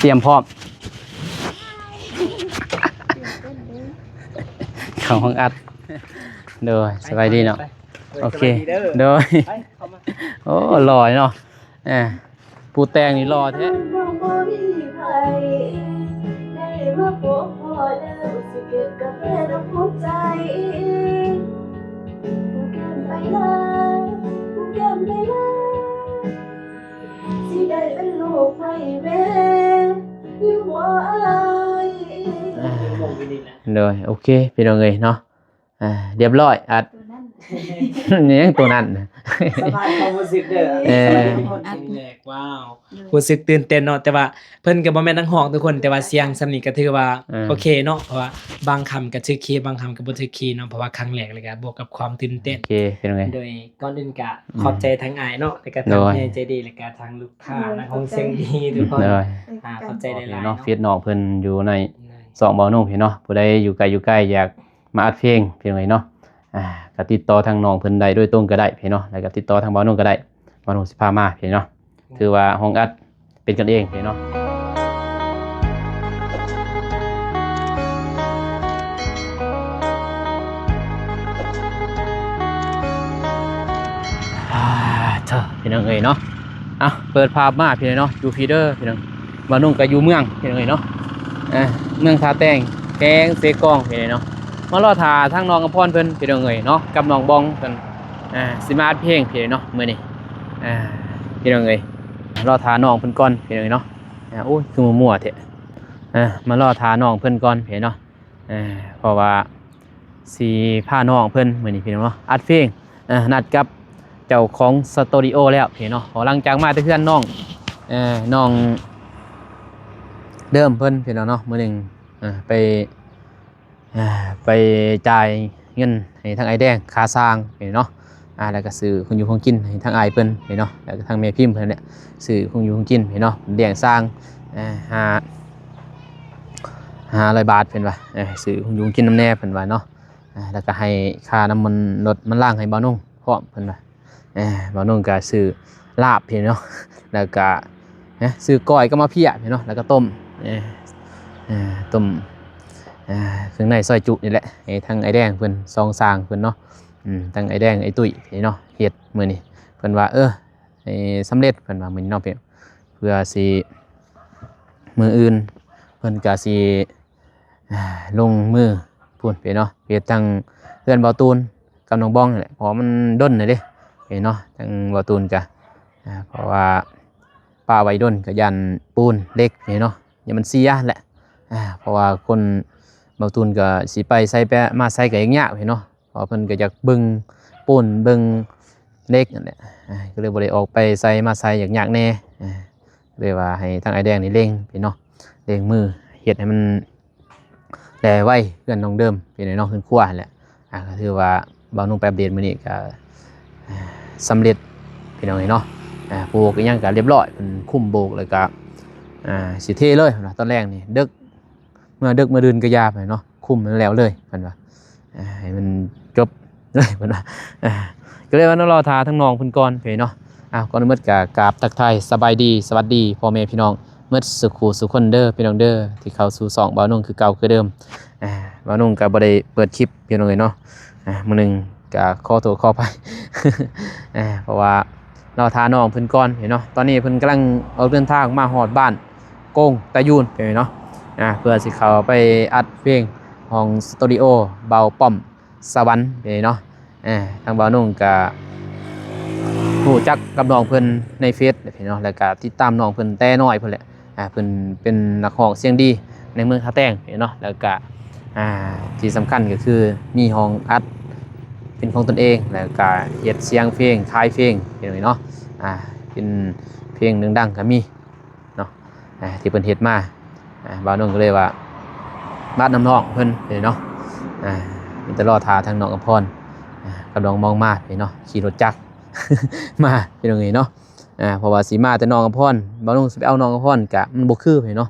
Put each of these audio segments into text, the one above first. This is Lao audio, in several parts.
ຕຽມພ້ອມ ເຂົ້າຫ້ອງອັດ. ໂດຍ ສະບາຍດີເນາະ. ໂອເຄ ໂດຍ. ໂອ້ ຫຼໍ່ເນາະ. ເອີ ຜູ້ແຕ່ງນີ້ຫຼໍ່ແທ້. ໂດຍ ໂອເຄ ພີ່ນ້ອງເອີຍເນາະ. ອ່າ ຮຽບຮ້ອຍ ອັດ ໂຕນັ້ນ ຫຍັງໂຕນັ້ນ ສະບາຍຄວາມຮູ້ສຶກເດີ. ເອີ ສະບາຍຄວາມຮູ້ສຶກ ແລກ ວ້າວ ໂດຍ ຮູ້ສຶກຕື່ນເຕັ້ນເນາະ. ແຕ່ວ່າເພິ່ນກໍບໍ່ແມ່ນນັກຮ້ອງທຸກຄົນ ແຕ່ວ່າສຽງສ່ຳນີ້ກໍຖືວ່າ ເອີ ໂອເຄເນາະ ເພາະວ່າບາງຄຳກໍຖືກຄີ ບາງຄຳກໍບໍ່ຖືກຄີເນາະ ເພາະວ່າຄັ້ງແລກ ແລ້ວກໍບວກກັບຄວາມຕື່ນເຕັ້ນ. ໂອເຄ ເປັນໄງ? ໂດຍ ກ່ອນອື່ນກໍ ອືມ ຂອບໃຈທາງອ້າຍເນາະ ແລ້ວກໍ ໂດຍ ທາງແມ່ໃຈດີ ແລ້ວກໍທາງລູກຄ້າ ໂດຍ ນັກຮ້ອງສຽງດີທຸກຄົນ. ໂດຍ ອ່າ ຂອບໃຈຫຼາຍໆເນາະ. ເຟສນ້ອງເພິ່ນຢູ່ໃນ ໂດຍ ຊ່ອງບ່າວນຸ່ງພີ້ເນາະ. ຜູ້ໃດຢູ່ໄກຢູ່ໃກ້ ຢາກ ມາອັດເພງ ພີ່ນ້ອງເອີຍເນາະ. ອ່າ ກໍຕິດຕໍ່ທາງນ້ອງເພິ່ນໄດ້ໂດຍຕົງກໍໄດ້ ພີ່ເນາະ ແລ້ວກໍຕິດຕໍ່ທາງບ່າວນຸ່ງກໍໄດ້ ບ່າວນຸ່ງຊິພາມາ ພີ່ເນາະ. ຖືວ່າຫ້ອງອັດເປັນກັນເອງ ພີ່ເນາະ. ອ່າ ເທີ ພີ່ນ້ອງເອີຍເນາະ. ອ່ະ ເປີດພາບມາ ພີ່ນ້ອງເນາະ ຢູ່ພີ້ເດີ ພີ່ນ້ອງ. ບ່າວນຸ່ງກໍຢູ່ເມືອງ ພີ່ນ້ອງເອີຍເນາະ ເອີ ເມືອງທ່າແຕງ ແຂວງເຊກອງ ພີ່ນ້ອງເນາະ. ມາລໍຖ້າທາງນ້ອງອຳພອນເພິ່ນ ພີ່ນ້ອງເອີຍເນາະ ກັບນ້ອງບອງເພິ່ນ ອ່າ ຊິມາອັດເພງ ພີ່ນ້ອງເນາະ ມື້ນີ້ ອ່າ ພີ່ນ້ອງເອີຍ. ລໍຖ້ານ້ອງເພິ່ນກ່ອນ ພີ່ນ້ອງເນາະ. ອ່າ ໂອ້ຍ ຄືມົວໆແທ້. ອ່າ ມາລໍຖ້ານ້ອງເພິ່ນກ່ອນ ພີ່ນ້ອງເນາະ. ເອີ ເພາະວ່າຊິພານ້ອງເພິ່ນມື້ນີ້ ພີ່ນ້ອງເນາະ ອັດເພງ ເອີ ນັດກັບເຈົ້າຂອງສະຕູດິໂອແລ້ວ ພີ່ນ້ອງເນາະ. ເພາະຫຼັງຈາກມາແຕ່ເຮືອນນ້ອງ ເອີ ນ້ອງເດີມເພິ່ນ ພີ່ນ້ອງເນາະ ມື້ໜຶ່ງ ເອີ ໄປ ເອີ ໄປຈ່າຍເງິນໃຫ້ທາງອ້າຍແດງຄ່າຊ່າງ ພີ່ນ້ອງເນາະ. ອ່າ ແລ້ວກໍຊື້ຂອງຢູ່ຂອງກິນໃຫ້ທາງອ້າຍເພິ່ນເນາະ ແລ້ວກໍທາງແມ່ພິມເພິ່ນແຫຼະ ຊື້ຂອງຢູ່ຂອງກິນເນາະ ລ້ຽງຊ່າງ ເອີ ຫ້າ ຫ້າຮ້ອຍບາດ ເພິ່ນວ່າ ເອີ ຊື້ຂອງຢູ່ຂອງກິນນຳແດ່ ເພິ່ນວ່າເນາະ. ອ່າ ແລ້ວກໍໃຫ້ຄ່ານ້ຳມັນລົດມັນລາງໃຫ້ບ່າວນຸ່ງພ້ອມ ເພິ່ນວ່າ. ເອີ ບ່າວນຸ່ງກໍຊື້ລາບເນາະ ແລ້ວກໍ ເອີ ຊື້ກ້ອຍກັບມາເພຍເນາະ ແລ້ວກໍຕົ້ມ ເອີ ເອີ ຕົ້ມ ເອີ ເຄື່ອງໃນຊອຍຈຸນີ້ແຫຼະ ໃຫ້ທາງອ້າຍແດງເພິ່ນ ສອງຊ່າງເພິ່ນເນາະ. ອືມ ທັງອ້າຍແດງ ອ້າຍຕຸ້ຍເນາະ ເຮັດມື້ນີ້ ເພິ່ນວ່າ ເອີ ໃຫ້ສຳເລັດ ເພິ່ນວ່າມື້ນີ້ເນາະ ເພື່ອຊິ ມື້ອື່ນເພິ່ນກໍຊິ ອ່າ ລົງມືພຸ້ນເນາະ ເຮັດທາງເຮືອນບ່າວຕູນກັບນ້ອງບອງນີ້ແຫຼະ ເພາະວ່າມັນດົນແລ້ວເດ້ເນາະ. ທາງບ່າວຕູນກໍ ອ່າ ເພາະວ່າປະໄວ້ດົນ ກໍຢ້ານປູນເຫຼັກເນາະ ຢ້ານມັນເສຍແຫຼະ. ອ່າ ເພາະວ່າຄົນ ບ່າວຕູນກໍຊິໄປໃສ ໄປມາໃສກໍຍາກເນາະ ເພາະເພິ່ນກໍຢາກເບິ່ງປູນເບິ່ງເຫຼັກນັ້ນແຫຼະ. ອ່າ ກໍເລີຍບໍ່ໄດ້ອອກໄປໃສມາໃສ ຍາກໆແດ່. ອ່າ ເລີຍວ່າໃຫ້ທາງອ້າຍແດງນີ້ເລັ່ງເນາະ ເລັ່ງມືເຮັດໃຫ້ມັນແລ້ວໄວ ເຮືອນນ້ອງເດີມເປັນເນາະ ເຮືອນຄົວຫັ້ນແຫຼະ. ອ່າ ກໍຖືວ່າບ່າວນຸ່ງໄປອັບເດດມື້ນີ້ກໍ ອ່າ ສຳເລັດ ພີ່ນ້ອງເອີຍເນາະ. ອ່າ ໂບກອີ່ຫຍັງກໍລຽບຮ້ອຍ ເພິ່ນຄຸມໂບກ ແລ້ວກໍ ອ່າ ຊິເທເລີຍເນາະ ຕອນແລງນີ້ ດຶກ ເມື່ອດຶກເມື່ອດື່ນກໍຢ່າໄປເນາະ ຄຸມໃຫ້ແລ້ວເລີຍ ເພິ່ນວ່າ ອ່າ ໃຫ້ມັນຈົບເລີຍ ເພິ່ນວ່າ. ອ່າ ກໍເລີຍວ່າເນາະ ລໍຖ້າທາງນ້ອງເພິ່ນກ່ອນເນາະ. ອ່າ ກ່ອນອື່ນໝົດກໍກາບທັກທາຍສະບາຍດີ ສະຫວັດດີພໍ່ແມ່ພີ່ນ້ອງໝົດສູ່ຄູ່ສູ່ຄົນເດີ ພີ່ນ້ອງເດີ ທີ່ເຂົ້າສູ່ຊ່ອງບ່າວນຸ່ງຄືເກົ່າຄືເດີມ. ອ່າ ບ່າວນຸ່ງກໍບໍ່ໄດ້ເປີດຄລິບ ພີ່ນ້ອງເອີຍເນາະ. ອ່າ ມື້ໜຶ່ງກໍຂໍໂທດຂໍອະໄພ ອ່າ ເພາະວ່າລໍຖ້ານ້ອງເພິ່ນກ່ອນເນາະ. ຕອນນີ້ເພິ່ນກຳລັງອອກເດີນທາງມາຮອດບ້ານໂກງຕາຍູນເນາະ ອ່າ ເພື່ອຊິເຂົ້າໄປອັດເພງຫ້ອງສະຕູດິໂອບ່າວປ້ອມສະຫວັນເນາະ. ອ່າ ທາງບ່າວນຸ່ງກະຮູ້ຈັກກັບນ້ອງເພິ່ນໃນເຟສເນາະ ແລ້ວກະຕິດຕາມນ້ອງເພິ່ນແຕ່ນ້ອຍພຸ້ນແຫຼະ. ອ່າ ເພິ່ນເປັນນັກຮ້ອງສຽງດີໃນເມືອງທ່າແຕງເນາະ ແລ້ວກະ ອ່າ ທີ່ສຳຄັນກໍຄືມີຫ້ອງອັດເປັນຂອງຕົນເອງ ແລ້ວກະເຮັດສຽງເພງ ຂາຍເພງເນາະ. ອ່າ ເປັນເພງດັງໆກໍມີເນາະ ອ່າ ທີ່ເພິ່ນເຮັດມາ. ອ່າ ບ່າວນຸ່ງກໍເລີຍວ່າມານຳນ້ອງເພິ່ນເນາະ. ອ່າ ມີແຕ່ລໍຖ້າທາງນ້ອງອຳພອນ ອ່າ ກັບນ້ອງມອງມາເນາະ ຂີ່ລົດຈັກມາ ພີ່ນ້ອງເອີຍເນາະ. ອ່າ ເພາະວ່າຊິມາແຕ່ນ້ອງອຳພອນ ບ່າວນຸ່ງຊິໄປເອົານ້ອງອຳພອນກະມັນບໍ່ຄືເນາະ.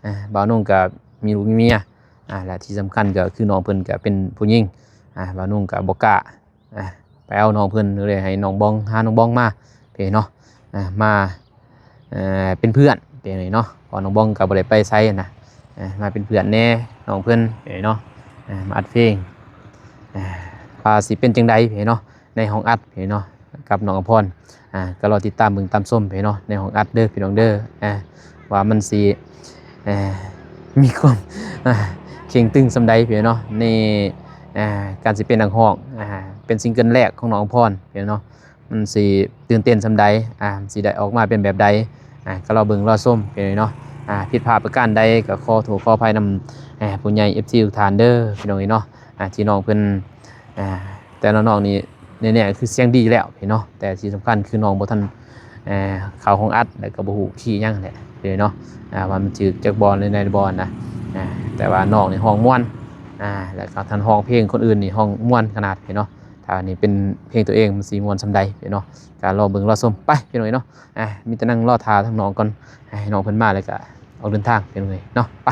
ອ່າ ບ່າວນຸ່ງກະມີລູກມີເມຍ ອ່າ ແລະທີ່ສຳຄັນກໍຄືນ້ອງເພິ່ນກໍເປັນຜູ້ຍິງ ອ່າ ບ່າວນຸ່ງກໍບໍ່ກ້າ ອ່າ ໄປເອົານ້ອງເພິ່ນ ກໍເລີຍໃຫ້ນ້ອງບອງ ຫານ້ອງບອງມາເນາະ. ອ່າ ມາ ເປັນເພື່ອນ ເປັນຫຍັງເນາະ ເພາະນ້ອງບອງກໍບໍ່ໄດ້ໄປໃສນະ ເອີ ມາເປັນເພື່ອນແດ່ນ້ອງເພິ່ນເນາະ ເອີ ມາອັດເພງ ເອີ ວ່າຊິເປັນຈັ່ງໃດເນາະ ໃນຫ້ອງອັດເນາະ ກັບນ້ອງອຳພອນ ອ່າ ກໍລໍຕິດຕາມເບິ່ງຕາມຊົມເນາະ ໃນຫ້ອງອັດເດີພີ່ນ້ອງເດີ ອ່າ ວ່າມັນຊິ ເອີ ມີຄວາມ ອ່າ ເຄັ່ງຕຶງສ່ຳໃດເນາະ ໃນ ອ່າ ການຊິເປັນນັກຮ້ອງ ອ່າ ເປັນຊິງເກິນແລກຂອງນ້ອງອຳພອນເນາະ ມັນຊິຕື່ນເຕັ້ນສ່ຳໃດ ອ່າ ມັນຊິໄດ້ອອກມາເປັນແບບໃດ ອ່າ ກໍລໍເບິ່ງລໍຊົມເນາະ ອ່າ ຜິດພາດປະການໃດກໍຂໍໂທດຂໍອະໄພນຳ ອ່າ ຜູ້ໃຫຍ່ ເອັຟຊີ ທຸກທ່ານເດີພີ່ນ້ອງເອີຍເນາະ ອ່າ ທີ່ນ້ອງເພິ່ນ ອ່າ ແຕ່ນ້ອງໆນີ້ແນ່ໆຄືສຽງດີແລ້ວເນາະ ແຕ່ທີ່ສຳຄັນຄືນ້ອງບໍ່ທັນ ເອີ ເຂົ້າຫ້ອງອັດ ແລ້ວກໍບໍ່ຮູ້ຄີຫຍັງແຫຼະເນາະ ອ່າ ວ່າມັນຖືກຈັກບ່ອນຫຼືໃດບ່ອນນະ ອ່າ ແຕ່ວ່ານ້ອງນີ້ຮ້ອງມ່ວນ ອ່າ ແລ້ວກໍທ່ານຮ້ອງເພງຄົນອື່ນນີ້ຮ້ອງມ່ວນຂະໜາດເນາະ ຖ້ານີ້ເປັນເພງຕົວເອງມັນຊິມ່ວນສ່ຳໃດເນາະ ກໍລໍເບິ່ງລໍຊົມໄປພີ່ນ້ອງເອີຍເນາະ ອ່າ ມີແຕ່ນັ່ງລໍຖ້າທາງນ້ອງກ່ອນ ໃຫ້ນ້ອງເພິ່ນມາແລ້ວກໍອອກເດີນທາງພີ່ນ້ອງເອີຍເນາະ ໄປ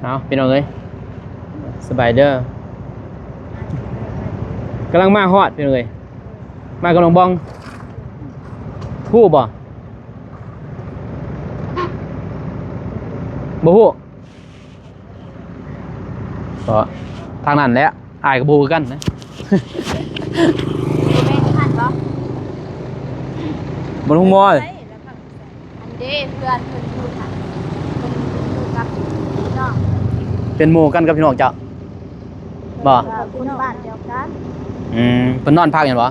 ເອົາພີ່ນ້ອງເອີຍ ສະບາຍເດີ ກຳລັງມາຮອດພີ່ນ້ອງເອີຍ ມາກັບນ້ອງບອງ ຮູ້ບໍ່? ບໍ່ຮູ້ ກໍທາງນັ້ນແຫຼະ ອ້າຍກໍບໍ່ຮູ້ຄືກັນນະ ບໍ່ແມ່ນຢູ່ຫັ້ນບໍ່? ບໍ່ຮູ້ໝໍ ອັນເດ້ ເພື່ອນເພິ່ນຢູ່ຫັ້ນ ເພິ່ນຢູ່ກັບພີ່ນ້ອງ ເປັນໝູ່ກັນກັບພີ່ນ້ອງເຈົ້າບໍ່? ເອີ ຄົນບ້ານດຽວກັນ ອືມ ເພິ່ນນອນພັກຢູ່ຫັ້ນບໍ່?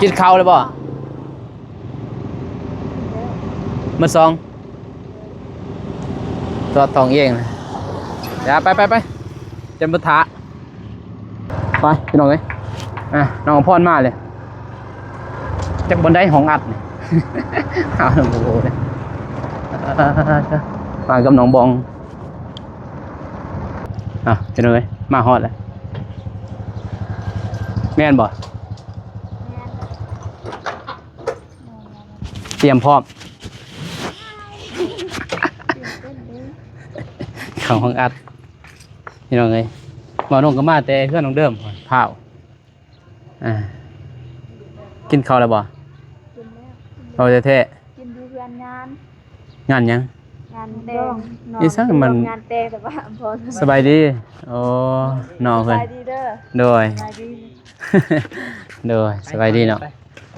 ກິນເຂົ້າແລ້ວບໍ່? ມື້ສອງ ຈອດທ້ອງເອງນະ ຢ່າ ໄປ ໄປ ໄປ ຈະບໍ່ຖ້າ ໄປພີ່ນ້ອງເອີຍ ອ່ະ ນ້ອງອຳພອນມາເລີຍ ຈັກບ່ອນໃດຫ້ອງອັດນີ້ ຫາບໍ່ຮູ້ເລີຍ ມາກັບນ້ອງບອງ ອ່ະ ພີ່ນ້ອງເອີຍ ມາຮອດແລ້ວ ແມ່ນບໍ່? ແມ່ນ ຕຽມພ້ອມ ເຂົ້າຫ້ອງອັດ ພີ່ນ້ອງເອີຍ ບ່າວນົງກໍມາແຕ່ເຮືອນນ້ອງເດີມ ພ້າວ ອ່າ ກິນເຂົ້າແລ້ວບໍ່? ກິນແລ້ວ ເວົ້າແທ້ໆ ກິນຢູ່ເຮືອນງານ ງານຫຍັງ? ງານແຕ່ງ ອີ່ສັງມັນ ງານແຕ່ງ ແຕ່ວ່າບໍ່ ສະບາຍດີ ໂອ້ ນ້ອງເພິ່ນ ສະບາຍດີເດີ ໂດຍ ສະບາຍດີ ໂດຍ ສະບາຍດີເນາະ ໄປ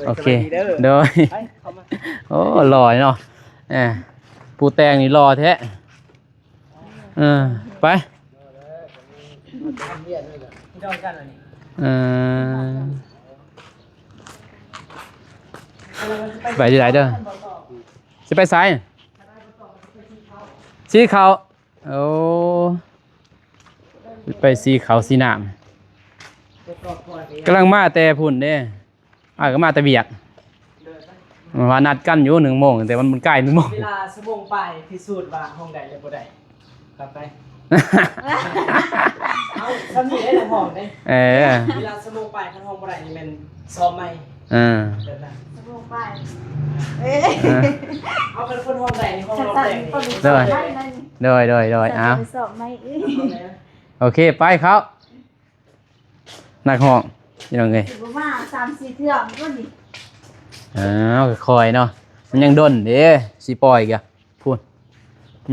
ໂອເຄ ສະບາຍດີເດີ ໂດຍ ໄປ ເຂົ້າມາ ໂອ້ ຫຼໍ່ເນາະ ເອີ ຜູ້ແຕ່ງນີ້ຫຼໍ່ແທ້ ເອີ ໄປ ເອີ ໄປທີ່ໃດເດີ ຊິໄປໃສ? ສີເຂົ້າ ໂອ້ ໄປສີເຂົ້າສີນ້ຳ ກຳລັງມາແຕ່ພຸ້ນເດ້ ອ້າຍກໍມາແຕ່ວຽກ ວ່ານັດກັນຢູ່ໜຶ່ງໂມງ ແຕ່ມັນ ມັນໃກ້ໜຶ່ງໂມງ ເວລາຊົ່ວໂມງປາຍພິສູດວ່າຫ້ອງໃດແລະບໍ່ໄດ້ ກັບໄປ ເອົາ ຊ່ຳນີ້ໄດ້ລະຫ້ອງເດ້ ເອີ ເວລາຊົ່ວໂມງປາຍຄັນຫ້ອງບໍ່ໄດ້ນີ້ແມ່ນ ຊອບໃໝ່ ເອີ ແບບນັ້ນ ສະໂມງປາຍ ເອີ ເອີ ເອົາ ຄັນຄົນຫ້ອງໃດນີ້ ຫ້ອງລອງແຕກນີ້ ໂດຍ ໂດຍ ໂດຍ ໂດຍ ເອົາ ສອບໃໝ່ອີກ ໂອເຄ ໄປເຂົ້າ ນັກຮ້ອງ ພີ່ນ້ອງເອີຍ ຊິບໍ່ມາສາມສີ່ເທື່ອມັນກໍນີ້ ອ້າວ ຄ່ອຍໆເນາະ ມັນຍັງດົນເດ້ ຊິປ່ອຍກະ ພຸ້ນ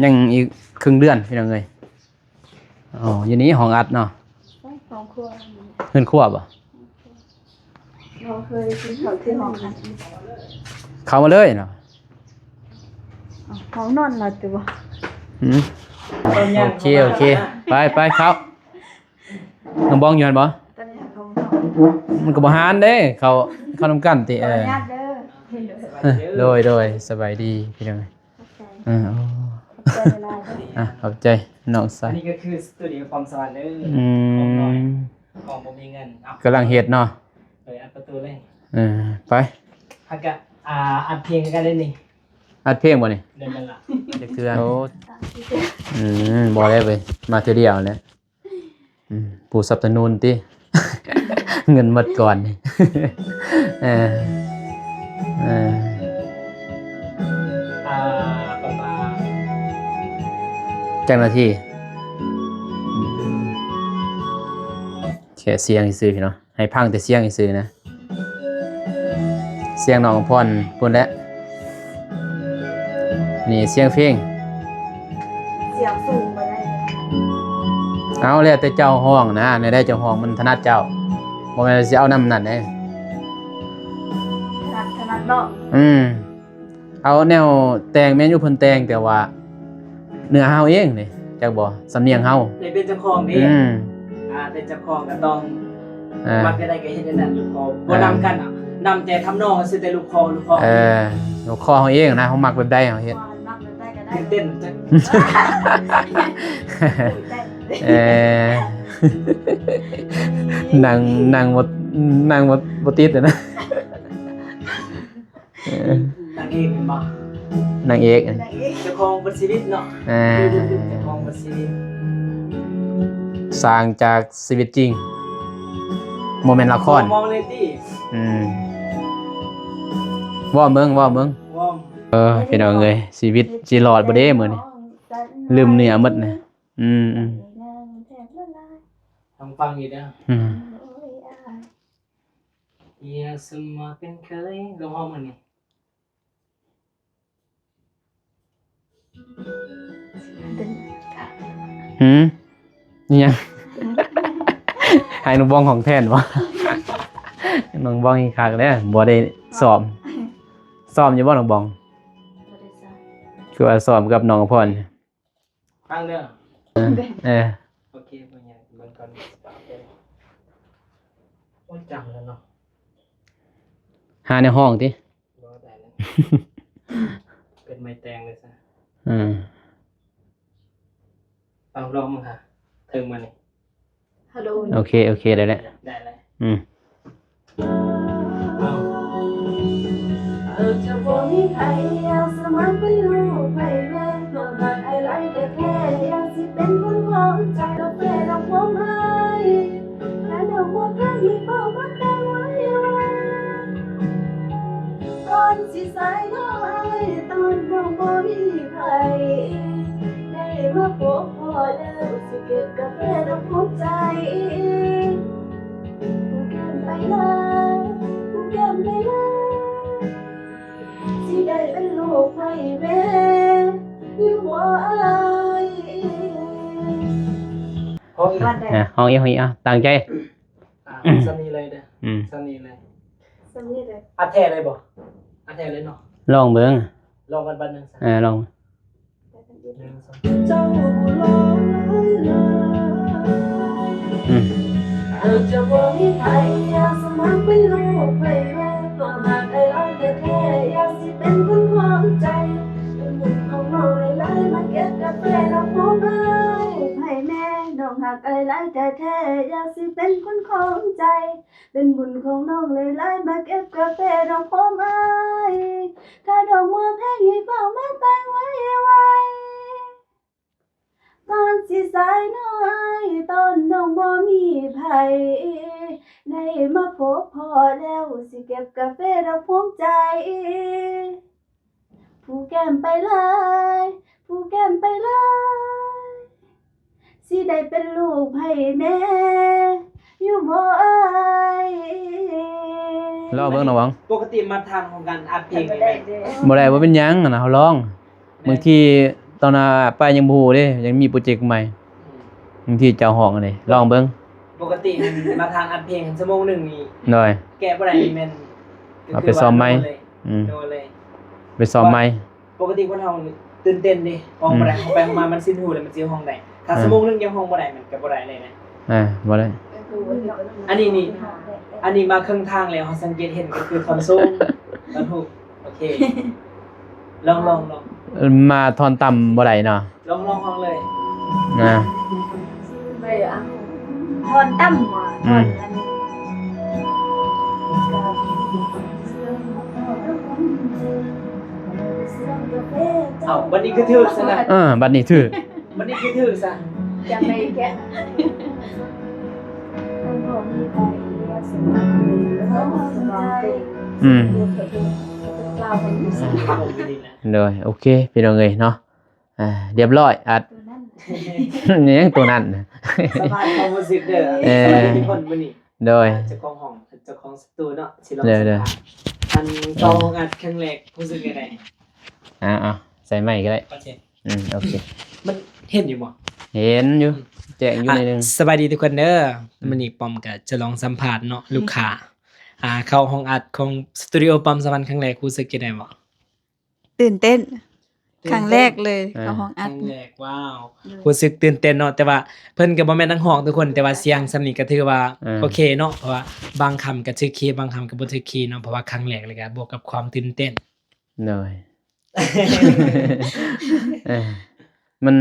ຍັງອີກເຄິ່ງເດືອນ ພີ່ນ້ອງເອີຍ ອໍ ຢູ່ນີ້ຫ້ອງອັດເນາະ ໃຊ່ ຫ້ອງຄົວ ເຮືອນຄົວບໍ່? ບໍ່ເຄີຍກິນເຂົ້າທີ່ຫ້ອງອັດ ເຂົ້າມາເລີຍເນາະ ຫ້ອງນອນລະຕິບໍ່? ຫືມ ໂອເຄ ໂອເຄ ໄປ ໄປ ເຂົ້າ ນ້ອງບອງຢູ່ຫັ້ນບໍ່? ຕອນນີ້ເຂົ້າ ມັນກໍບໍ່ຫານເດ້ ເຂົ້າ ເຂົ້ານຳກັນຕິ ເອີ ຂໍອະນຸຍາດເດີ ໂດຍ ໂດຍ ສະບາຍດີ ພີ່ນ້ອງ ຂອບໃຈ ເອີ ຂອບໃຈຫຼາຍໆ ອ່ະ ຂອບໃຈນ້ອງຊາຍ ອັນນີ້ກໍຄືສະຕູດິໂອຄວາມສະຫວັນເດີ ອືມ ຂອງນ້ອຍ ຂອງບໍ່ມີເງິນ ເອົ້າ ກຳລັງເຮັດເນາະ ເອີ ອັດປະຕູເລີຍ ເອີ ໄປ ຫາກະ ອ່າ ອັດເພງຄືກັນເດ້ນີ້ ອັດເພງບໍ່ນີ້? ເດືອນລະ ຈັກເທື່ອ ໂອ້ ອືມ ບໍ່ແລ້ວເວີຍ ມາເທື່ອດຽວແຫຼະ ອືມ ຜູ້ສະໜັບສະໜູນຕິ ເງິນໝົດກ່ອນ ເອີ ເອີ ອ່າ ປະມານ ຈັກນາທີ? ແຄ່ສຽງຊື່ໆ ພີ່ນ້ອງ ໃຫ້ຟັງແຕ່ສຽງຊື່ໆ ນະ ສຽງນ້ອງອຳພອນພຸ້ນແຫຼະ ນີ້ສຽງເພງ ສຽງສູງບໍ່ໄດ້ ເອົາ ແລ້ວແຕ່ເຈົ້າຮ້ອງນະ ແນວໃດເຈົ້າຮ້ອງມັນຖະໜັດເຈົ້າ ບໍ່ແມ່ນວ່າຊິເອົານຳນັ້ນເດ້ ຖະໜັດ ຖະໜັດເນາະ ອືມ ເອົາແນວແຕ່ງແມ່ນຢູ່ເພິ່ນແຕ່ງ ແຕ່ວ່າເນື້ອເຮົາເອງນີ້ ຈັກບໍ່ ສຳນຽງເຮົາ ໄດ້ເປັນເຈົ້າຂອງເດ້ ອືມ ອ່າ ເປັນເຈົ້າຂອງກໍຕ້ອງ ອ່າ ມັກແນວໃດກໍເຮັດແນວນັ້ນ ລູກຄໍ ບໍ່ນຳກັນ ນຳແຕ່ທຳນອງ ຊື່ແຕ່ລູກຄໍ ລູກຄໍ ເອີ ລູກຄໍເຮົາເອງນະ ເຮົາມັກແບບໃດເຮົາເຮັດ ມັກແບບໃດກໍໄດ້ ຕື່ນເຕັ້ນ ເອີ ນັ່ງ ນັ່ງບໍ່ ນັ່ງບໍ່ ບໍ່ຕິດນະ. ເອີ ນາງເອກແມ່ນບໍ່? ນາງເອກ ນາງເອກ ເຈົ້າຂອງເບິດຊີວິດເນາະ ອ່າ ເຈົ້າຂອງເບິດຊີວິດ ສ້າງຈາກຊີວິດຈິງ ບໍ່ແມ່ນລະຄອນ ມອງເລີຍຕິ ອືມ ເວົ້າເບິ່ງ ເວົ້າເບິ່ງ ເອີ ພີ່ນ້ອງເອີຍ ຊີວິດຊິລອດບໍ່ເດ້ມື້ນີ້ ລືມເນື້ອໝົດນະ ອືມ ອືມ ຕ້ອງຟັງຢູ່ເດີ ອືມ. ຢາກສະໝັກເປັນເຂີຍ ລົງຫ້ອງມື້ນີ້ ຫືມ ອີຫຍັງ ໃຫ້ນ້ອງບອງຂອງແທ້ນບໍ່? ນ້ອງບອງອີກຄັກແລ້ວ ບໍ່ໄດ້ຊ້ອມ ຊ້ອມຢູ່ບໍ່ນ້ອງບອງ? ບໍ່ໄດ້ຊ້ອມ ຄືວ່າຊ້ອມກັບນ້ອງອຳພອນ ຟັງເດີ ເອີ ໂອເຄ ບໍ່ຫຍັງ ເບິ່ງກ່ອນ ໂອ້ຍ ຈຳແລ້ວເນາະ ຫາແນວຮ້ອງຕິ ບໍ່ໄດ້ແລ້ວ ເປັນໄມ້ແຕ່ງເລີຍຊະ ອືມ ເອົາ ລອງເບິ່ງຫາ ເຖິງມານີ້ ຮັລໂຫຼ ໂອເຄ ໂອເຄ ໄດ້ແລ້ວ ໄດ້ແລ້ວ ອືມ ອາດຈະບໍ່ມີໃຜຢາກສະໝັກເປັນລູກໃຜແມ່ ນ້ອງຮັກອ້າຍຫຼາຍແທ້ໆ ຢາກຊິເປັນຄົນຂອງໃຈ ດອກແຟດອກຜົມອ້າຍ ຖ້ານ້ອງບໍ່ທັນມີເປົ້າ ມັກແຕ່ໄວໆ ກ່ອນຊິສາຍ ນ້ອງອ້າຍ ຕອນນ້ອງບໍ່ມີໃຜ ໄດ້ມາພົບພໍ້ແລ້ວ ຊິເກັບກາແຟດອກຫົວໃຈ ຜູ້ແກ້ມໄປລາ ຜູ້ແກ້ມໄປລາ ຊິໄດ້ເປັນລູກໃຜແມ່ ຢູ່ບໍ່ອ້າຍ ຮ້ອງອີກ ອ່າ ຮ້ອງອີກ ຮ້ອງອີກ ເອົາ ຕັ້ງໃຈ ອ່າ ສ່ຳນີ້ເລີຍເດີ ອືມ ສ່ຳນີ້ເລີຍ ສ່ຳນີ້ເລີຍ ອັດແທ້ເລີຍບໍ່? ອັດແທ້ເລີຍເນາະ ລອງເບິ່ງ ລອງກັນບັດໜຶ່ງຊະ ເອີ ລອງ ເຈົ້າບໍ່ລໍຫຼາຍໆ ອືມ ອາດຈະບໍ່ມີໃຜຢາກສະໝັກເປັນລູກໃຜແມ່ ຕ້ອງຮັກອ້າຍຫຼາຍແທ້ໆ ຢາກຊິເປັນຄົນຂອງໃຈ ເປັນບຸນຂອງນ້ອງຫຼາຍໆ ມາເກັບກາແຟນ້ຳຫອມອ້າຍໃຫ້ແມ່ ນ້ອງຮັກອ້າຍຫຼາຍແທ້ໆ ຢາກຊິເປັນຄົນຂອງໃຈ ເປັນບຸນຂອງນ້ອງຫຼາຍໆ ມາເກັບກາແຟດອກຫອມອ້າຍ ຖ້າດອກໝາກແພງໃຫ້ເຝົ້າມາແຕ່ງໄວໆ ຕອນຊິສາຍນ້ອຍ ຕອນນ້ອງບໍ່ມີໃຜ ໄດ້ມາພົບພໍ້ແລ້ວ ຊິເກັບກາແຟດອກຫອມໃຈ ຜູ້ແກ້ມໄປລາຍ ຜູ້ແກ້ມໄປລາຍ ຊິໄດ້ເປັນລູກໃຜແມ່ ຢູ່ບໍ່ອ້າຍ ລອງເບິ່ງນ້ອງຫວັງ ປົກກະຕິມາດຕະຖານຂອງການອັດເພງນີ້ແມ່ນ ບໍ່ໄດ້ ບໍ່ເປັນຫຍັງຫັ້ນນະ ເຮົາລອງ ບາງທີຕອນໜ້າໄປຍັງບໍ່ຮູ້ເດ້ ຍັງມີໂປຣເຈັກໃໝ່ ອືມ ບາງທີເຈົ້າຮ້ອງອັນນີ້ ລອງເບິ່ງ ປົກກະຕິມາດຕະຖານອັດເພງຊົ່ວໂມງໜຶ່ງນີ້ ໂດຍ ແກະບໍ່ໄດ້ນີ້ແມ່ນ ເອົາໄປຊ້ອມໃໝ່ ອືມ ໂດຍເລີຍ ໄປຊ້ອມໃໝ່ ປົກກະຕິຄົນເຮົາຕື່ນເຕັ້ນເດ້ ຮ້ອງບໍ່ໄດ້ ອືມ ຮ້ອງໄປຮ້ອງມາມັນຊິນຫູແລ້ວມັນຊິຮ້ອງໄດ້ ຖ້າ ອ່າ ຊົ່ວໂມງໜຶ່ງຍັງຮ້ອງບໍ່ໄດ້ມັນກໍບໍ່ໄດ້ເລີຍນະ ອ່າ ບໍ່ໄດ້ ອັນນີ້ນີ້ ອັນນີ້ມາເຄິ່ງທາງແລ້ວ ເຮົາສັງເກດເຫັນກໍຄືທ່ອນສູງ ທ່ອນຮຸກ ໂອເຄ ລອງ ລອງ ລອງ ມາທ່ອນຕ່ຳບໍ່ໄດ້ເນາະ ລອງ ລອງ ລອງເລີຍ ອ່າ ໄປ ອ່ະ ທ່ອນຕ່ຳ ອືມ ທ່ອນອັນ ເອົ້າ ບັດນີ້ຄືຖືກຊັ້ນນະ ເອີ ບັດນີ້ຖືກ ບັດນີ້ຄືຖືກຊະ ຈັ່ງໃດແກະ ອືມ ໂດຍ ໂອເຄ ພີ່ນ້ອງເອີຍເນາະ ອ່າ ຮຽບຮ້ອຍ ອັດ ໂຕນັ້ນ ຫຍັງໂຕນັ້ນ ສະບາຍຄວາມຮູ້ສຶກເດີ ເອີ ສະບາຍທຸກຄົນມື້ນີ້ ໂດຍ ເຈົ້າຂອງຫ້ອງ ເຈົ້າຂອງສະຕູເນາະ ຊິລອງ ໂດຍ ສະພາບ ອັນເຂົ້າຫ້ອງອັດຄັ້ງແລກຮູ້ສຶກຈັ່ງໃດ? ເອົາໆ ໃສ່ໄມກະໄດ້ ໂອເຄ ອືມ ໂອເຄ ມັນເຫັນຢູ່ບໍ່? ເຫັນຢູ່ ອືມ ແຈ້ງຢູ່ໜ້ອຍໜຶ່ງ. ອ່ະ ສະບາຍດີທຸກຄົນເດີ ອືມ ມື້ນີ້ປ້ອມກະຈະລອງສຳພາດເນາະ ອືມ ລູກຄ້າ ອ່າ ເຂົ້າຫ້ອງອັດຂອງສະຕູດິໂອປ້ອມສະຫວັນຄັ້ງແລກ ຮູ້ສຶກຈັ່ງໃດບໍ່? ຕື່ນເຕັ້ນ ຕື່ນເຕັ້ນ ຄັ້ງແລກເລີຍ ອ່າ ເຂົ້າຫ້ອງອັດ ຄັ້ງແລກ ວ້າວ ໂດຍ ຮູ້ສຶກຕື່ນເຕັ້ນເນາະ ແຕ່ວ່າເພິ່ນກໍບໍ່ແມ່ນນັກຮ້ອງທຸກຄົນ ແຕ່ວ່າສຽງສ່ຳນີ້ກໍຖືວ່າ ອ່າ ໂອເຄເນາະ ເພາະວ່າບາງຄຳກໍຖືກຄີ ບາງຄຳກໍບໍ່ຖືກຄີເນາະ ເພາະວ່າຄັ້ງແລກ ແລ້ວກໍບວກກັບຄວາມຕື່ນເຕັ້ນ ໂດຍ ເອີ ມັນ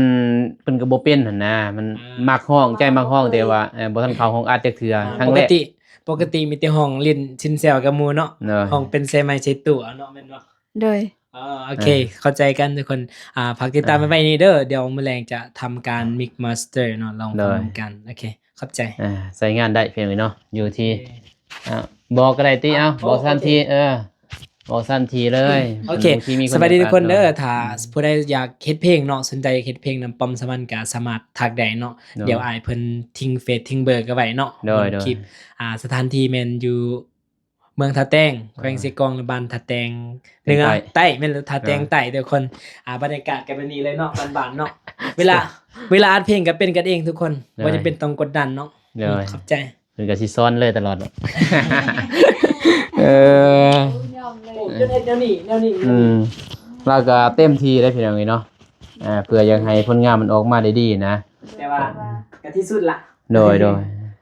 ເພິ່ນກໍບໍ່ເປັນຫັ້ນນາ ມັນ ອ່າ ມັກຮ້ອງ ໃຈມັກຮ້ອງ ແຕ່ວ່າ ເອີ ບໍ່ທັນເຂົ້າຫ້ອງອັດຈັກເທື່ອ ອ່າ ຄັ້ງແລກ ປົກກະຕິ ປົກກະຕິມີແຕ່ຮ້ອງຫຼິ້ນຊິນແຊວກັບໝູ່ເນາະ ໂດຍ ຮ້ອງເປັນແຊໄມ້ເຊຕົວເນາະ ແມ່ນບໍ່? ໂດຍ ອໍ ໂອເຄ ອ່າ ເຂົ້າໃຈກັນທຸກຄົນ ອ່າ ຝາກຕິດຕາມ ອ່າ ໄວ້ນີ້ເດີ ດຽວມື້ແລງຈະທຳການ mix master ເນາະ ລອງ ໂດຍ ຟັງນຳກັນ ໂອເຄ ຂອບໃຈ ອ່າ ໃຊ້ງານໄດ້ພຽງນີ້ເນາະ ຢູ່ທີ່ ໂອເຄ ອ່າ ບອກກໍໄດ້ຕິ ເອົາ ບອກສະຖານທີ່ ເອີ ບອກສະຖານທີ່ເລີຍ ໂອເຄ ທີ່ມີຄົນ ສະບາຍດີທຸກຄົນເດີ ຖ້າ ອືມ ຜູ້ໃດຢາກເຮັດເພງເນາະ ສົນໃຈເຮັດເພງນຳປ້ອມສະຫວັນ ກໍສາມາດທັກໄດ້ເນາະ ໂດຍ ດຽວອ້າຍເພິ່ນຖິ້ມເຟສຖິ້ມເບີກໍໄວ້ເນາະ ໂດຍ ລົງຄລິບ ໂດຍ ອ່າ ສະຖານທີ່ແມ່ນຢູ່ ເມືອງທ່າແຕງ ແຂວງເຊກອງ ບ້ານທ່າແຕງເໜືອ ແຕງໃຕ້ ໃຕ້ ແມ່ນ ທ່າແຕງໃຕ້ ອ່າ ທຸກຄົນ ອ່າ ບັນຍາກາດກໍແບບນີ້ເລີຍເນາະ ບ້ານໆເນາະ ເວລາ ເວລາອັດເພງກໍເປັນກັນເອງທຸກຄົນ ໂດຍ ບໍ່ຈຳເປັນຕ້ອງກົດດັນເນາະ ໂດຍ ອືມ ຂອບໃຈ ເພິ່ນກໍຊິສອນເລີຍຕະຫຼອດ ເອີ ໂອ້ ຈົນເຮັດແນວນີ້ ແນວນີ້ ອືມ ລາວກໍເຕັມທີ່ເດ້ພີ່ນ້ອງເອີຍເນາະ ອ່າ ເພື່ອຢາກໃຫ້ຜົນງານມັນອອກມາໄດ້ດີນະ ແຕ່ວ່າກໍທີ່ສຸດລະ ໂດຍ ໂດຍ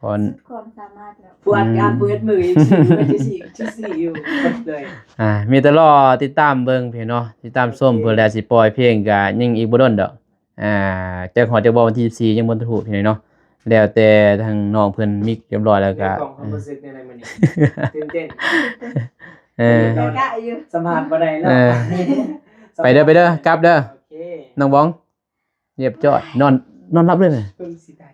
ຄວາມສາມາດແລ້ວ ຜູ້ອັດການ ອືມ ຜູ້ເຮັດມື ເອັມຊີ ເອັມຊີ ເອັມຊີ ຢູ່ເບິດເລີຍ ອ່າ ມີແຕ່ລໍຕິດຕາມເບິ່ງພີ່ນ້ອງເນາະ ຕິດຕາມຊົມ ໂອເຄ ເພິ່ນແລ້ວຊິປ່ອຍເພງກະຍັງອີກບໍ່ດົນດອກ ອ່າ ຈັກຮອດຈັກບໍ່ ວັນທີສິບສີ່ ຍັງບໍ່ທັນຮູ້ພີ່ນ້ອງເນາະ ແລ້ວແຕ່ທາງນ້ອງເພິ່ນມິກຮຽບຮ້ອຍແລ້ວກະ ໃນຄວາມຮູ້ສຶກໃນມື້ນີ້ ຕື່ນເຕັ້ນ ເອີ ສຳພາດບໍ່ໄດ້ແລ້ວ ເອີ ໄປເດີ ໄປເດີ ກັບເດີ ໂອເຄ ນ້ອງບອງ ຮຽບຮ້ອຍ ນອນ ນອນຫຼັບເລີຍ ເບິ່ງຊິຕາຍ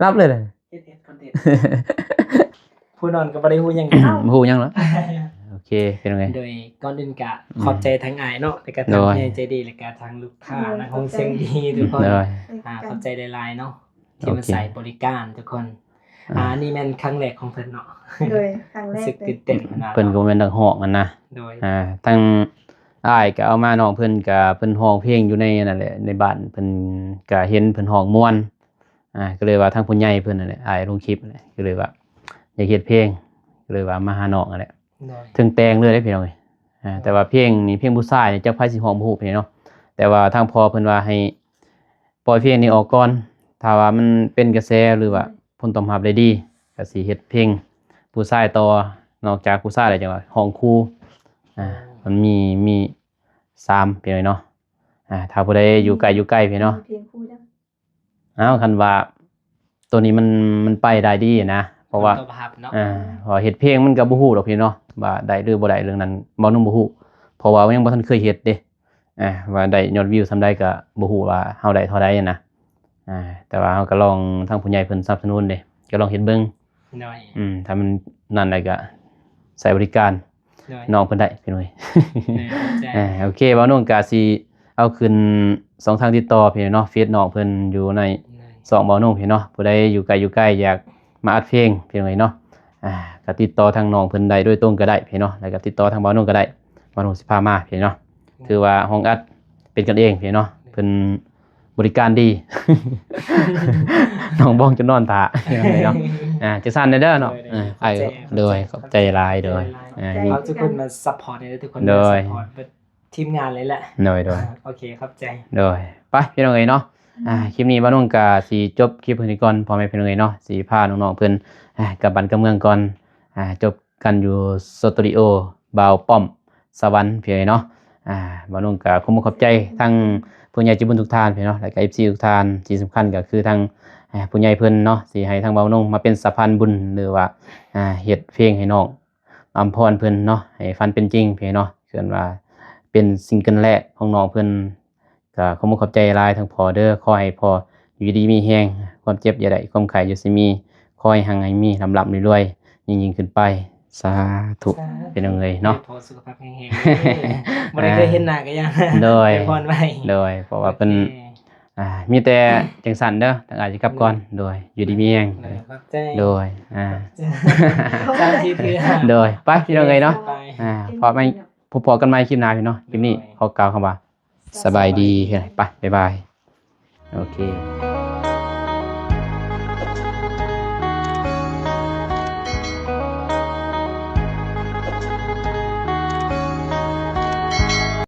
ຫຼັບເລີຍ ເຮັດ ເຮັດຄອນເທັນ ຜູ້ນອນກໍບໍ່ໄດ້ຮູ້ຫຍັງ ບໍ່ຮູ້ຫຍັງເນາະ ໂອເຄ ເປັນໄງ ໂດຍ ກ່ອນອື່ນກະ ອືມ ຂອບໃຈທາງອ້າຍເນາະ ແລ້ວກະ ໂດຍ ທາງຜູ້ໃຫຍ່ໃຈດີ ແລ້ວກະທາງລູກຄ້າ ໂດຍ ນັກຮ້ອງສຽງດີທຸກຄົນ ໂດຍ ອ່າ ຂອບໃຈຫຼາຍໆເນາະ ທີ່ມາ ໂອເຄ ໃຊ້ບໍລິການທຸກຄົນ ອ່າ ອ່າ ອັນນີ້ແມ່ນຄັ້ງແລກຂອງເພິ່ນເນາະ ໂດຍ ຄັ້ງແລກ ຮູ້ສຶກຕື່ນເຕັ້ນຂະໜາດ ເພິ່ນກໍບໍ່ແມ່ນນັກຮ້ອງຫັ້ນນະ ໂດຍ ອ່າ ທາງອ້າຍກໍເອົາມາ ນ້ອງເພິ່ນກໍ ເພິ່ນຮ້ອງເພງຢູ່ໃນນັ້ນແຫຼະ ໃນບ້ານ ເພິ່ນກໍເຫັນເພິ່ນຮ້ອງມ່ວນ ອ່າ ກໍເລີຍວ່າທາງຜູ້ໃຫຍ່ເພິ່ນນັ້ນແຫຼະ ອ້າຍລົງຄລິບນັ້ນແຫຼະ ກໍເລີຍວ່າຢາກເຮັດເພງ ກໍເລີຍວ່າມາຫານ້ອງນັ້ນແຫຼະ ໂດຍ ເຖິງແຕ່ງເລີຍເດ້ພີ່ນ້ອງເອີຍ ອ່າ ໂດຍ ແຕ່ວ່າເພງນີ້ ເພງຜູ້ຊາຍນີ້ ຈັກໃຜຊິຮ້ອງບໍ່ຮູ້ພີ່ນ້ອງເນາະ ແຕ່ວ່າທາງພໍ່ເພິ່ນວ່າໃຫ້ປ່ອຍເພງນີ້ອອກກ່ອນ ຖ້າວ່າມັນເປັນກະແສ ຫຼືວ່າ ໂດຍ ຜົນຕອບຮັບໄດ້ດີ ກໍຊິເຮັດເພງຜູ້ຊາຍຕໍ່ ນອກຈາກຜູ້ຊາຍແລ້ວ ຈັ່ງວ່າຮ້ອງຄູ່ ອ່າ ໂອ້ ມັນມີ ມີສາມພີ່ນ້ອງເນາະ ອ່າ ຖ້າຜູ້ໃດຢູ່ໃກ້ ອືມ ຢູ່ໃກ້ພີ່ເນາະ ມີເພງຄູ່ນຳ ອ້າວ ຄັນວ່າໂຕນີ້ມັນ ມັນໄປໄດ້ດີນະ ເພາະວ່າ ຜົນຕອບຮັບເນາະ ອ່າ ເພາະວ່າເຮັດເພງມັນກໍບໍ່ຮູ້ດອກພີ່ນ້ອງເນາະ ວ່າໄດ້ຫຼືບໍ່ໄດ້ ເລື່ອງນັ້ນເວົ້ານຳບໍ່ຮູ້ ເພາະວ່າຍັງບໍ່ທັນເຄີຍເຮັດເດ້ ອ່າ ວ່າໄດ້ຍອດວິວສ່ຳໃດກໍບໍ່ຮູ້ວ່າເຮົາໄດ້ເທົ່າໃດນະ ອ່າ ແຕ່ວ່າເຮົາກໍລອງ ທາງຜູ້ໃຫຍ່ເພິ່ນສະໜັບສະໜູນເດ້ ກໍລອງເຮັດເບິ່ງ ໂດຍ ອືມ ຖ້າມັນນັ້ນແລ້ວກໍໃຊ້ບໍລິການ ໂດຍ ນ້ອງເພິ່ນໄດ້ພີ່ນ້ອງເອີຍ ໂດຍ ຂອບໃຈ ອ່າ ໂອເຄ ບ່າວນົງກະຊິເອົາຂຶ້ນຊ່ອງທາງຕິດຕໍ່ພີ່ນ້ອງເນາະ ເຟສນ້ອງເພິ່ນຢູ່ໃນ ໂດຍ ຊ່ອງບ່າວນົງພີ່ນ້ອງເນາະ ຜູ້ໃດຢູ່ໄກຢູ່ໃກ້ຢາກມາອັດເພງພີ່ນ້ອງເອີຍເນາະ ອ່າ ກໍຕິດຕໍ່ທາງນ້ອງເພິ່ນໄດ້ໂດຍຕົງກໍໄດ້ພີ່ນ້ອງເນາະ ແລ້ວກໍຕິດຕໍ່ທາງບ່າວນົງກໍໄດ້ ບ່າວນົງຊິພາມາພີ່ນ້ອງເນາະ ໂດຍ ຖືວ່າຫ້ອງອັດເປັນກັນເອງພີ່ນ້ອງເນາະ ໂດຍ ເພິ່ນ ບໍລິການດີ ນ້ອງບອງຈົນນອນຖ້າເນາະ ອ່າ ຈັ່ງຊັ້ນເດີເນາະ ໂດຍ ໂດຍ ອ່າ ຂອບໃຈ ໂດຍ ຂອບໃຈຫຼາຍ ໂດຍ ຂອບໃຈຫຼາຍ ອ່າ ຂອບໃຈ ເຮົາທຸກຄົນມາຊັບພອດໃຫ້ເດີ ທຸກຄົນ ໂດຍ ສະພອດເບິດທີມງານເລີຍແຫຼະ ໂດຍ ໂດຍ ໂອເຄ ຂອບໃຈ ໂດຍ ໄປພີ່ນ້ອງເອີຍເນາະ ອືມ ອ່າ ຄລິບນີ້ບ່າວນົງກະຊິຈົບຄລິບເທົ່ານີ້ກ່ອນ ພໍ່ແມ່ພີ່ນ້ອງເອີຍເນາະ ຊິພານ້ອງໆເພິ່ນ ອ່າ ກັບບ້ານກັບເມືອງກ່ອນ ອ່າ ຈົບ ກັນຢູ່ສະຕູດິໂອບ່າວປ້ອມສະຫວັນພີ່ນ້ອງເນາະ ອ່າ ບ່າວນົງກໍຂໍຂອບໃຈທາງຜູ້ໃຫຍ່ໃຈບຸນທຸກທ່ານພີ່ນ້ອງເນາະ ແລ້ວກໍເອັຟຊີທຸກທ່ານ ທີ່ສຳຄັນກໍຄືທາງ ອ່າ ຜູ້ໃຫຍ່ເພິ່ນເນາະ ທີ່ໃຫ້ທາງບ່າວນົງມາເປັນສະພານບຸນ ຫຼືວ່າ ອ່າ ເຮັດເພງໃຫ້ນ້ອງອຳພອນເພິ່ນເນາະ ໃຫ້ຝັນເປັນຈິງພີ່ນ້ອງເນາະ ເອີ້ນວ່າເປັນຊິງເກິນແລກຂອງນ້ອງເພິ່ນ ກໍຂໍຂອບໃຈຫຼາຍທາງພໍ່ເດີ ຂໍໃຫ້ພໍ່ຢູ່ດີມີແຮງ ຄວາມເຈັບຢ່າໄດ້ ຄວາມໄຂ້ຢ່າຊິມີ ຂໍໃຫ້ຮັ່ງໃຫ້ມີ ລ່ຳໆລວຍໆ ຍິ່ງໆຂຶ້ນໄປ ສາທຸ ສາທຸ ພີ່ນ້ອງເອີຍເນາະ ໃຫ້ພໍ່ສຸຂະພາບແຂງແຮງເດີ ບໍ່ໄດ້ເຄີຍເຫັນໜ້າກໍຢ່າ ໂດຍ ອວຍພອນໄວ້ ໂດຍ ເພາະວ່າເພິ່ນ ໂອເຄ ອ່າ ມີແຕ່ຈັ່ງຊັ້ນເດີ ທາງອ້າຍຊິກັບກ່ອນ ໂດຍ ຢູ່ດີມີແຮງ ໂດຍ ຂອບໃຈ ໂດຍ ອ່າ ຂອບໃຈ ເຈົ້າທີ່ເທື່ອ ໂດຍ ໄປພີ່ນ້ອງເອີຍເນາະ ໄປ ອ່າ ພໍ້ແມ່ນ ພົບພໍ້ກັນໃໝ່ຄລິບໜ້າພີ່ນ້ອງ ຄລິບນີ້ ໂດຍ ຂໍກ່າວຄຳວ່າ ສະບາຍດີ ສະບາຍດີ ໄປ ບາຍບາຍ ໂອເຄ.